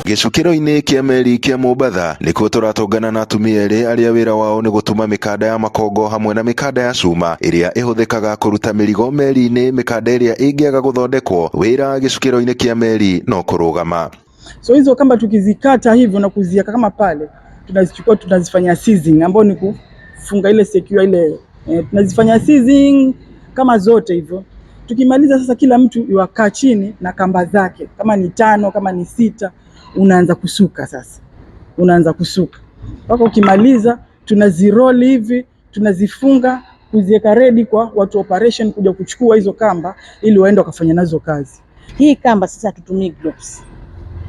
Gĩcukĩro-inĩ kĩa meri kĩa Mombatha nĩkuo tũratũngana na atumia erĩ arĩa wĩra wao nĩ gũtuma mĩkanda ya makongo hamwe na mĩkanda ya cuma ĩrĩa ĩhũthĩkaga kũruta mĩrigo meri-inĩ, mĩkanda ĩrĩa ĩngĩaga gũthondekwo wĩra gĩcukĩro-inĩ kĩa meri no kũrũgama. So hizo kamba tukizikata hivyo na kuziweka kama pale, tunazichukua tunazifanya seizing, ambayo ni kufunga ile secure ile tunazifanya seizing kama zote hivyo. Tukimaliza sasa, kila mtu yuakaa chini na kamba zake, kama ni tano, kama ni sita, unaanza kusuka sasa, unaanza kusuka mpaka ukimaliza, tunaziroli hivi, tunazifunga kuziweka ready kwa watu operation kuja kuchukua hizo kamba ili waende wakafanya nazo kazi. Hii kamba sasa hatutumii gloves,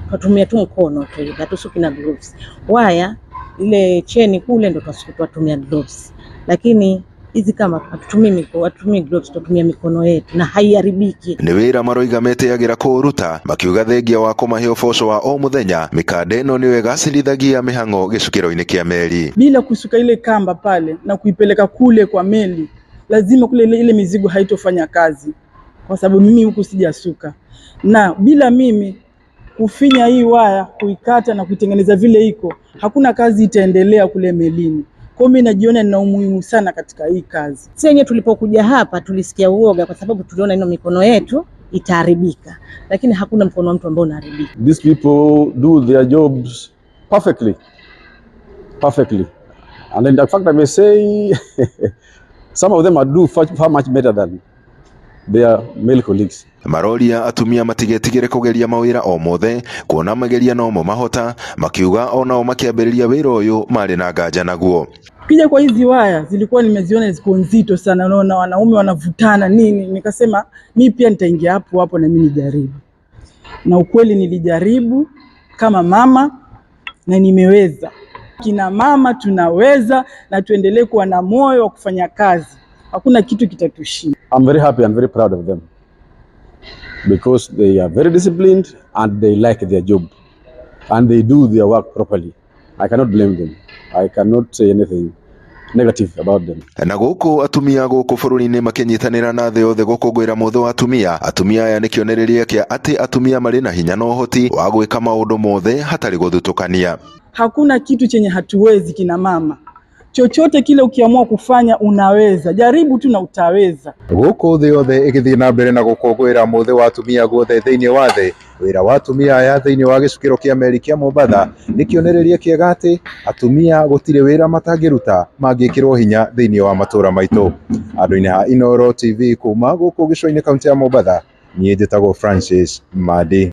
tunatumia tu mkono tu, hatusuki na gloves. Waya ile cheni kule ndo tunatumia gloves, lakini hizi kamba hatutumii mikono, hatutumii gloves, tunatumia mikono yetu na haiharibiki. Nĩ wĩra maroiga metĩagĩra kũũruta, makiuga thengia wa kũmahe ũboco wa o mũthenya, mĩkanda ĩno nĩyo ĩgacĩrithagia mĩhang'o gĩcukĩro-inĩ kĩa meri. Bila kusuka ile kamba pale na kuipeleka kule kwa meli, lazima kule ile mizigo haitofanya kazi, kwa sababu mimi huku sijasuka, na bila mimi kufinya hii waya kuikata na kuitengeneza vile iko, hakuna kazi itaendelea kule melini. Kwa hiyo mimi najiona nina umuhimu sana katika hii kazi. Sisi wenyewe tulipokuja hapa tulisikia uoga, kwa sababu tuliona ino mikono yetu itaharibika, lakini hakuna mkono wa mtu ambao unaharibika. These people do their jobs perfectly, perfectly. And in fact, I may say some of them are do far, far much better than their male colleagues. Maroria atumia matigetigĩre kũgeria mawĩra o mothe kuona mageria nomo mahota, makiuga onao makĩambĩrĩria wĩra ũyũ marĩ na nganja naguo. Kija kwa hizi waya zilikuwa nimeziona ziko nzito sana, unaona wanaume wanavutana nini, nikasema mi pia nitaingia hapo hapo na mimi nijaribu, na ukweli nilijaribu kama mama na nimeweza. Kina mama tunaweza, na tuendelee kuwa na moyo wa kufanya kazi, hakuna kitu kitatushinda. I'm very happy and very proud of them because they are very disciplined and they like their job and they do their work properly. I cannot blame them. I cannot say anything negative about them. Na gũkũ atumia gũkũ bũrũri-inĩ makĩnyitanĩra na thĩ yothe gũkũngũĩra mũthĩ wa atumia, atumia aya nĩ kĩonereria kĩa atĩ atumia marĩ na hinya na ũhoti wa gwĩka maũndũ mothe hatarĩ gũthutũkania. Hakuna kitu chenye hatuwezi kina mama, chochote kile ukiamua kufanya unaweza, jaribu tu na utaweza. Gũkũ thĩ yothe ĩgĩthiĩ na mbere na gũkũngũĩra mũthĩ wa atumia guothe thĩinĩ wa thĩ, wĩra wa atumia aya thĩinĩ wa gĩcukĩro kĩa meri kĩa Mombatha nĩ kĩonereria kĩega atĩ atumia gũtirĩ wĩra matangĩruta mangĩkĩrwo hinya thĩinĩ wa matũra maitũ. Andũ-inĩ ha Inooro TV kuma gũkũ gĩcũa-inĩ kaũntĩ ya Mombatha, niĩ njĩtagwo Francis Madi.